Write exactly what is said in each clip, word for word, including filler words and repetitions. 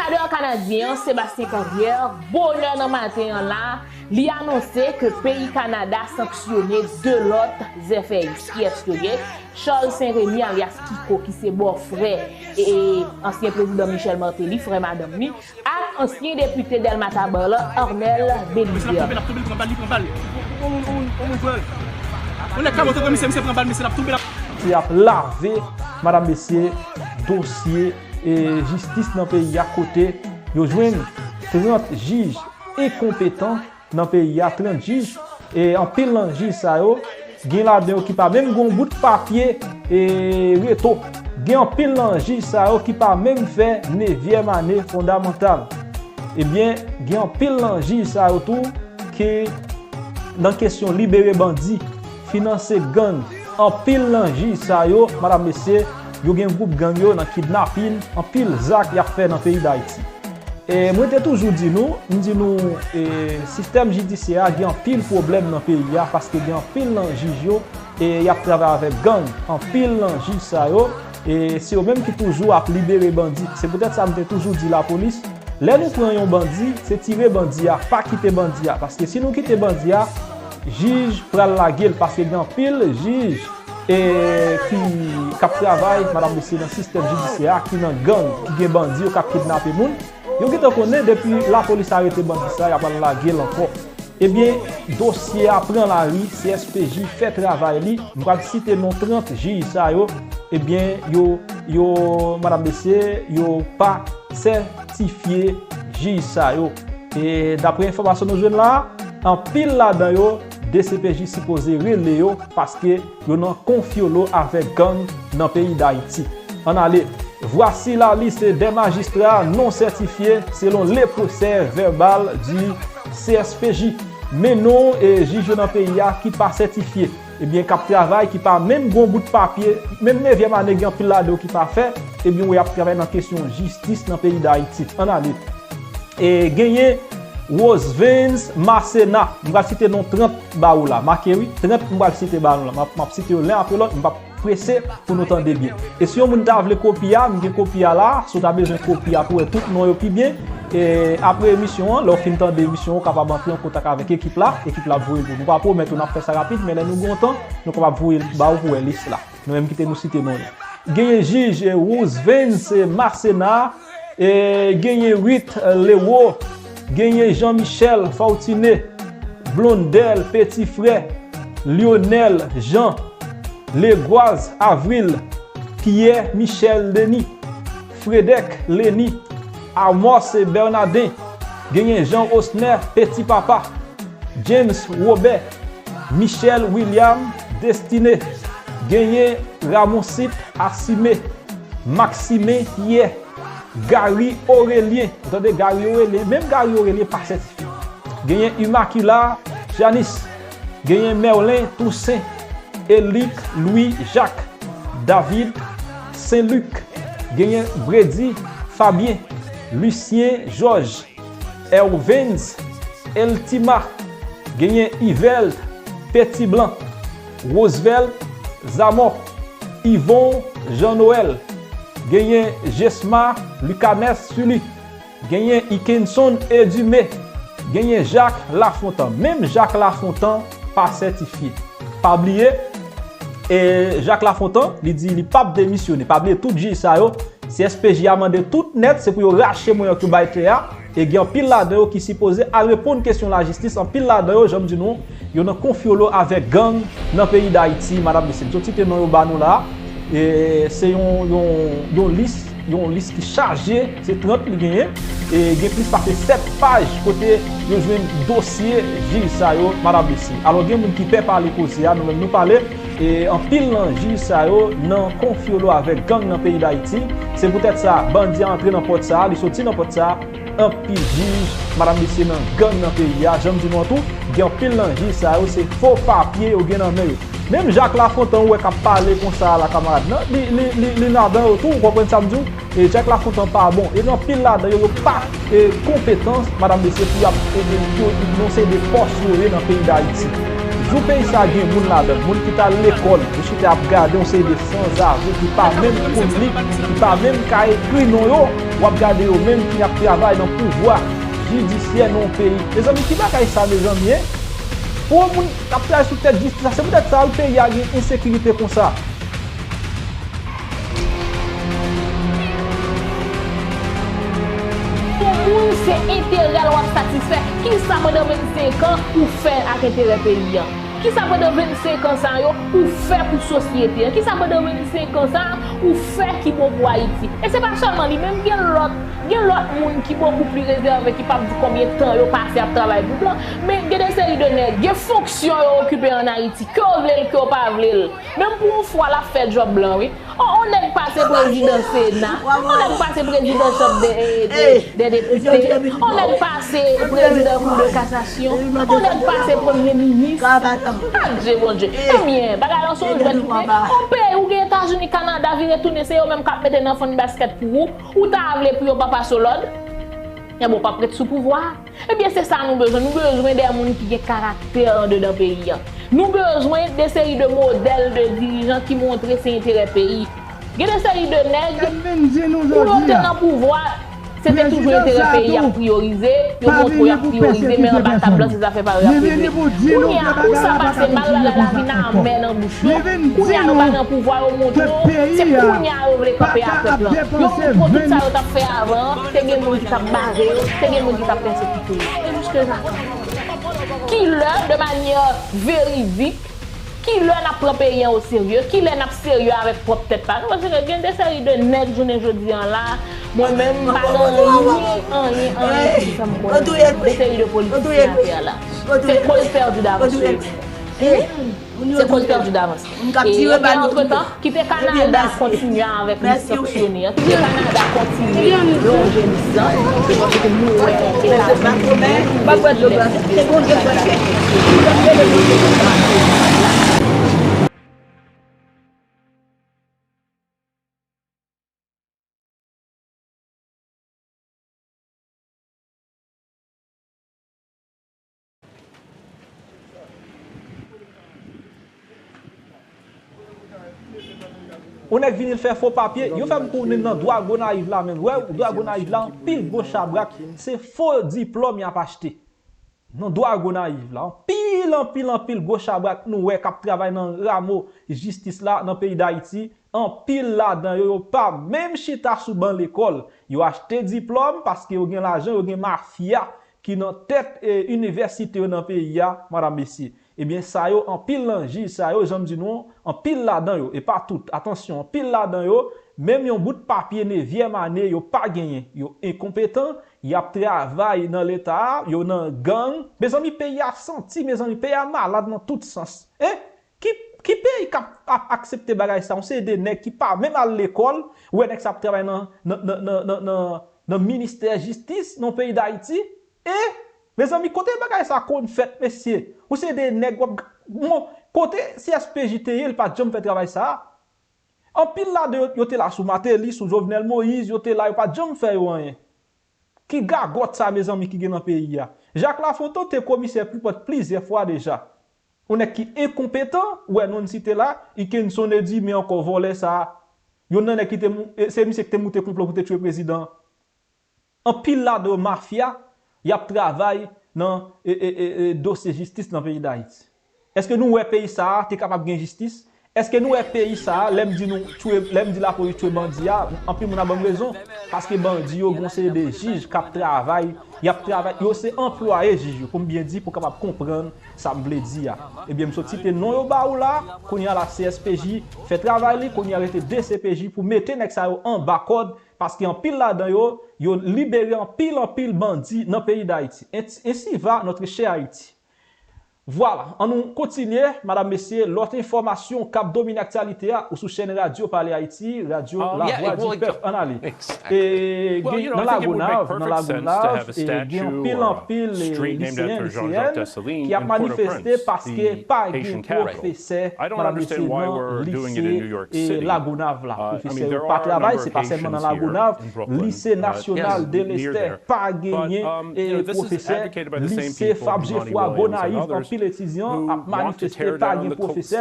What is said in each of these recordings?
Anbasadè kanadyen an, Sébastien Carrière, bonè nan maten an la, li anonse ke peyi Kanada sanksyone de lòt Z F S. Kiyès yo ye? Charles Saint-Remy alyas Kiko, ki se bòfrè e, e ansyen prezidan Michel Martelly, frè madanm li, ak ansyen depite Dèlma Tabar la, Arnel Bélizaire. Se y ap lave, madanm, mesye, dosye e jistis nan peyi a, kote yo jwenn trant jij enkonpetan nan peyi a, trant jij, e anpil nan jij sa yo, gen ladan yo ki pa menm gen yon bout papye e reto. Gen anpil nan jij sa yo ki pa menm fè nevyèm ane fondamantal. Ebyen, gen anpil nan jij sa yo tou ki nan kesyon libere bandi, finanse gang. Anpil nan jij sa yo, madanm, mesye, yo gen gwoup gang yo nan kidnapin, anpil zak y ap fè nan peyi Dayiti. E mwen te toujou di nou, m di nou, e, sistèm jidisyè a gen anpil pwoblèm nan peyi a, paske gen anpil nan jij yo, e, y ap travay avèk gang. Anpil nan jij sa yo, e, se yo menm ki toujou ap libere bandi. Se poutèt sa m te toujou di lapolis, lè nou pran yon bandi, se tire bandi a, pa kite bandi a. Paske si nou kite bandi a, jij pral lage l, paske gen anpil jij e ki, k ap travay, madanm, mesye, nan sistèm jidisyè a, ki nan gang, ki gen bandi yo k ap kidnape moun, yo gentan konnen depi lapolis arete bandi sa, y ap al lage l ankò. Ebyen, dosye a pran lari, C S P J fè travay li, m pral site non trant jij sa yo, ebyen, yo, yo, madanm, mesye, yo pa sètifye jij sa yo. E daprè enfòmasyon nou jwenn la, anpil ladan yo, D C P J sipoze rele yo paske yo nan konfyolo avèk gang nan peyi Dayiti. Ann ale. Voici la liste des magistrats non certifiés selon le procès verbal du C S P J. Men non e jij yo nan peyi a ki pa sètifye. Ebyen, k ap travay, ki pa menm gon bout papye, menm nevyèm ane gen anpil ladan yo ki pa fè, ebyen, w ap travay nan kesyon jistis nan peyi Dayiti. Ann ale. E genyen Rosevens Marcena. M pral site non trant ba ou la. Make wi, trant m pral site ba nou la. M ap, m ap site yo len apre lòt, m p ap prese pou nou tande byen. E si yon moun ta vle kopi a, m gen kopi a la. Si w ta bezwen kopi a pou wè tout non yo pi byen, e apre emisyon an, lè w fin tande emisyon an, ou kapab antre an kontak avèk ekip la. Ekip la ap voye l pou nou. Nou pa pwomèt ou n ap fè sa rapid, men lè nou gen yon tan, nou kapab voye l ba ou pou wè lis la. Nou menm kite nou site non yo. Genyen jij, e, Rosevens, e, Marcena, e, genyen Ruth, e, Lewo, genyen Jean Michel Fortuné, Blondel Petit Frère, Lionel Jean, Legoaz Avril, Pierre Michel Denis, Fredek Leni, Amos Bernardin, genyen Jean Osner Petit Papa, James Robert, Michel William Destiné, genyen Ramoncite Assimé, Maximin Pierre, Gary Aurélien, ou tande Gary Aurélien, menm Gary Aurélien pa sètifye. Genyen Immaculata Janice, genyen Merlin Toussaint, Elic Louis Jacques, David Saint Luc, genyen Bredy Fabien, Lucien Georges, Ervens Eltima, genyen Yvelt Petit Blanc, Roosevelt Zamor, Yvon Jean Noël, genyen Jesma Lucanes Sully, genyen Ikenson Edumé, genyen Jacques Lafontan. Menm Jacques Lafontan pa sètifye. Pa bliye, e Jacques Lafontan, li di li p ap demisyone. Pa bliye tout jij sa yo, C S P J a mande tout nèt, se pou yo rache mwen yo ki bay tè a. E gen anpil ladan yo ki sipoze al reponn kesyon lajistis. Anpil ladan yo, jan m di nou, yo nan konfyolo avèk gang nan peyi Dayiti, madanm mesye. M sot site non yo ba nou la. E se yon, yon, yon lis, yon lis ki chaje, se trant li genyen. E gen plis pase sèt paj kote yo jwenn dosye jij sa yo, madanm mesye. Alò, gen moun ki pè pale koze a, nou menm nou pale. E anpil nan jij sa yo nan konfyolo avèk gang nan peyi Dayiti. Se poutèt sa, bandi a antre nan pòt sa a, li soti nan pòt sa a. Anpil jij, madanm mesye, nan gang nan peyi a. Jan m di nou an tou, gen anpil nan jij sa yo, se fo papye yo gen nan men yo. Menm Jacques Lafontan ou wè k ap pale konsa a la, kamarad, nan, li, li, li, li ladan yo tou, ou konprann sa m di w? E Jacques Lafontan pa bon. E gen anpil ladan yo, yo pa, e, konpetan, madanm mesye, pou y ap, e, de, yo, non se de pòs yo ye nan peyi Dayiti. Jou peyi sa a gen moun ladan l, moun ki t al lekòl, yo chita ap gade yon seri de sanzave ki pa menm konn li, ki pa menm ka ekri non yo, w ap gade yo menm ki ap travay nan pouvwa jidisyè nan yon peyi. Mezanmi, ki bagay sa, mezanmi, en? Pou yon moun k ap travay sou tèt jistis la, se poutèt sa wi peyi a gen ensekirite konsa. Pou moun, se enterè l w ap satisfè. Kisa pandan vennsenk an ou fè ak enterè peyi a? Kisa pandan vennsenk an sa yo ou fè pou sosyete a? Kisa pandan vennsenk an sa ou fè ki bon pou Ayiti? E se pa sèlman li menm, gen lòt, gen lòt moun ki bokou pli rezève, ki p ap di konbyen tan yo pase ap travay pou blan. Men gen de seri de nèg, gen fonksyon yo okipe ann Ayiti, ke w vle l, ke w pa vle l. Menm pou yon fwa, l ap fè djòb blan, wi. On, on nèg pase prezidan Sena, on nèg pase prezidan Chanm de, de, de Depite, on nèg pase prezidan Kou de Kasasyon, on nèg pase premye minis. Adje Bondye. Ebyen, bagay lan se yon jwèt li ye. On peyi ou gen Etazini, Kanada, vire tounen, se yo menm k ap mete nan fann baskèt pou ou. Ou ta vle pou yo pa pase w lòd? Ebyen, w p ap ret sou pouvwa a. Ebyen, se sa nou bezwen. Nou bezwen de moun ki gen karaktè andedan peyi a. Nou bezwen de seri de modèl de dirijan ki montre se enterè peyi. Gen de seri de nèg, pou yo te nan pouvwa, se te toujou enterè peyi y ap priyorize, yo montre y ap priyorize, men anba tab lan, se zafè pa yo y ap regle. Kounye a, kou sa pase mal, bagay la vin amè nan bouch yo. Kounye a, yo pa nan pouvwa, yo montre w, se kounye a yo vle kanpe ak pèp lan. Yo montre w tout sa yo t ap fè avan an, te gen moun ki t ap bare yo, te gen moun ki t ap pèsekite yo. E jiskaprezan, kilè, de manyè veridik, kilè n ap pran peyi an oserye? Kilè n ap serye avèk pwòp tèt pa nou? Paske gen de seri de nèg jounen jodi an la, mwen menm, m pa gen anyen, anyen, anyen ki fè m konnen. De seri de politisyen atè a la. Se koz pèdi davans yo ye. Se koz pèdi davans. E, ebyen, antretan, kite Kanada kontinye avèk lis sanksyone an. Kite Kanada kontinye lonje lis lan. Se paske nou wè Etazini, Yon nèg vini l fè fo papye, yo fè m konnen nan dwa Gonayiv la menm. Wè, dwa Gonayiv la, anpil gwo chabrak, se fo diplòm y ap achte. Nan dwa Gonayiv la, anpil, anpil, anpil gwo chabrak nou wè k ap travay nan ramo jistis la nan peyi Dayiti, anpil ladan yo, yo pa menm chita sou ban lekòl. Yo achte diplòm paske yo gen lajan, yo gen mafya ki nan tèt, e, inivèsite yo nan peyi a, madam, mesye. Ebyen, sa yo, anpil nan jij sa yo, jan m di nou, anpil ladan yo, e pa tout, atansyon, anpil ladan yo, menm yon bout papye nevyèm ane, yo pa genyen, yo enkonpetan, y ap travay nan Leta a, yo nan gang. Mezanmi, peyi a santi, mezanmi, peyi a malad nan tout sans. Hein? Ki, ki peyi k ap, ap aksepte bagay sa? Yon seri de nèg ki pa menm al lekòl, ou wè nèg sa ap travay nan, nan, nan ministè jistis nan peyi Dayiti. E, mezanmi, kote bagay sa konn fèt, mesye? Yon seri de nèg w ap, bon, kote C S P J te ye, li pa t janm fè travay sa a? Anpil ladan yo, yo te la sou Martelly, sou Jovenel Moïse, yo te la, yo pa t janm fè yo anyen. Ki gagòt sa, mezanmi, ki gen nan peyi a? Jacques Lafontant te komisè pou pòt plizyè fwa deja. Yon nèg ki enkonpetan, ou wè non l site la, Hickenson Eddy, men ankò vòlè sa a. Youn nan nèg ki te mou-, e, se misye ki te moute konplo pou te tchwe prezidan an. Anpil ladan yo mafya, y ap travay nan, e, e, e, e, dosye jistis nan peyi Dayiti. Èske nou wè peyi sa a te kapab gen jistis? Èske nou wè peyi sa a, lè m di nou tchwe, lè m di lapolis tchwe bandi a, anpil moun ap ban m rezon, paske bandi yo gen yon seri de jij k ap travay, y ap travay, yo se anplwaye jij yo, pou m byen di, pou w kapab konprann sa m vle di a. Ebyen, m sot site non yo ba ou la, kounye a la C S P J fè travay li, kounye a rete D C P J pou mete nèg sa yo anba kòd, paske anpil ladan yo, yo libere anpil, anpil bandi nan peyi Dayiti. Ainsi, ainsi va notre cher Haïti. Vwala, an nou kontinye, madam, mesye, lòt enfòmasyon k ap domine aktyalite a, ou sou chèn Radyo Pale Ayiti, Radyo Lavwadipèp. Ann ale. E, gen, nan Lagonav, nan Lagonav, e, gen anpil, anpil, e, liseyen, liseyèn ki ap manifeste paske pa gen pwofesè, madam, mesye, nan lise, e, Lagonav la. Pwofesè yo pa travay, se pa sèlman nan Lagonav, lise nasyonal de Lestè pa genyen, e, pwofesè, lise Fab Geffroy Gonayiv, anpil etidyan ap manifeste, pa gen pwofesè.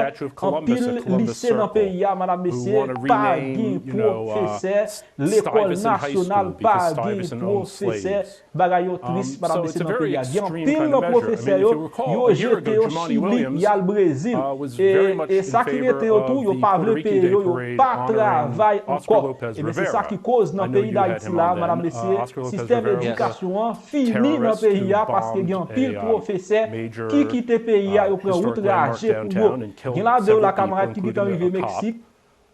Anpil lise nan peyi a, madam, mesye, pa gen pwofesè. Lekòl nasyonal pa gen pwofesè. Bagay yo tris, madam, mesye, nan peyi a. Gen anpil nan pwofesè yo, yo jete yo Chili, y al Brezil. E, e sa ki rete yo tou, yo pa vle peye yo, yo pa travay ankò. Ebyen, se sa ki koz nan peyi Dayiti la, madam, mesye, sistèm edikasyon an fini nan peyi a paske gen anpil pwofesè ki kite peyi a, yo pran wout raje pou yo. Gen ladan yo la, kamarad, ki gentan rive Meksik.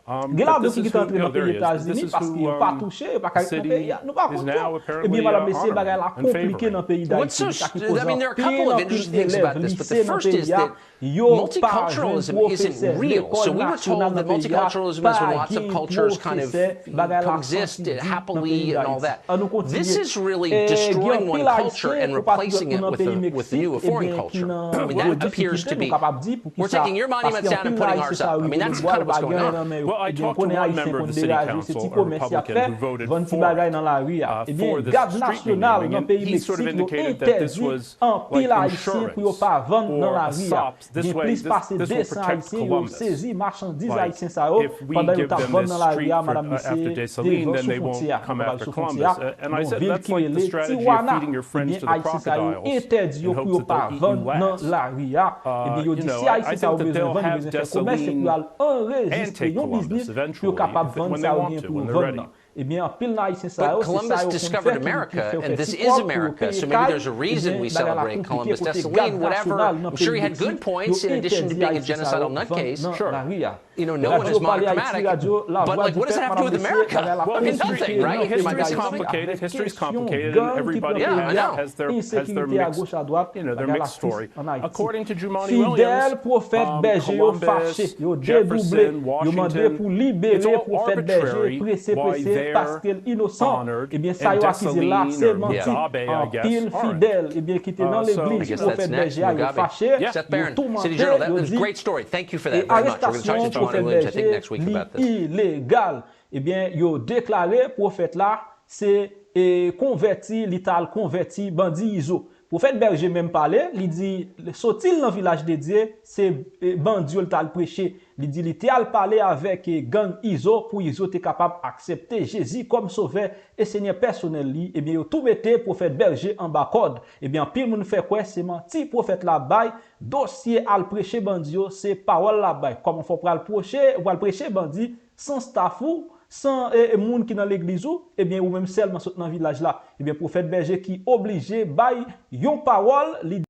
Gen ladan yo ki gentan antre nan peyi Etazini paske yo pa touche, yo pa ka ret nan peyi a. Nou pa konn yo. Ebyen, madam, mesye, bagay la konplike nan peyi Dayiti. Sa ki koz anpil, anpil elèv lise nan peyi a, yo pa jwenn pwofesè. Lekòl nasyonal nan peyi a pa gen pwofesè. Bagay la santi di nan peyi Dayiti. An nou kontinye. E, gen anpil Ayisyen, konpatriyòt nou nan peyi Meksik, ebyen, ki nan gwo difikilte, nou kapab di, poukisa? Paske anpil nan Ayisyen sa yo rive nan bwa, yo pa gen anyen nan men yo. Ebyen, ou konnen Ayisyen konn degaje, se ti komès y ap fè, vann ti bagay nan lari a. Ebyen, gad nasyonal nan peyi Meksik yo entèdi anpil Ayisyen pou yo pa vann nan lari a. Gen plis pase de san Ayisyen yo sezi machandiz Ayisyen sa yo pandan yo t ap vann nan lari a, madam, mesye, devan sou fwontyè a. Nan sou fwontyè a, nan yon vil ki rele Tijuana, ebyen, Ayisyen sa yo entèdi yo pou yo pa vann nan lari a. Ebyen, yo di si Ayisyen sa yo bezwen vann, yo bezwen fè komès, se pou y al anrejistre yon biznis pou yo kapab vann sa yo gen pou yo vann nan. Ebyen, anpil nan Ayisyen sa yo, se sa yo konn fè ki, ki fè yo fè ti kòb pou yo peye kay. Ebyen, bagay la konplike kote gad nasyonal nan peyi Meksik, yo entèdi Ayisyen sa yo vann nan lari a. Radyo Pale Ayiti, radyo Lavwadipèp, madam, mesye, bagay la konplike nan peyi Dayiti avèk kesyon gang ki pran peyi a, ensekirite agoch adwat, bagay la tris ann Ayiti. Fidèl, pwofèt, bèje yo fache, yo dedouble, yo mande pou libere pwofèt, bèje prese prese paske l inosan. Ebyen, sa yo akize l la, se manti. Anpil fidèl, ebyen, ki te nan legliz pwofèt, bèje a, yo fache, yo toumante, yo di, e arestasyon pwofèt, bèje, li ilegal. Ebyen, yo deklare pwofèt la se, e, konvèti, li t al konvèti bandi Izo. Pwofèt Bèje menm pale, li di soti l nan Vilaj de Dye, se, e, bandi yo l t al preche. Li di li te al pale avèk, e, gang Izo pou Izo te kapab aksepte Jezi kòm Sovè e Senyè pèsonèl li. Ebyen, yo tou mete pwofèt Bèje anba kòd. Ebyen, anpil moun fè kwè se manti pwofèt la bay, dosye al preche bandi yo, se pawòl l ap bay. Kòman fè w pral pwoche, w pral preche bandi san staf ou, san, e, e, moun ki nan legliz ou, ebyen, ou menm sèlman sot nan vilaj la. Ebyen, pwofèt Bèje ki oblije bay yon pawòl, li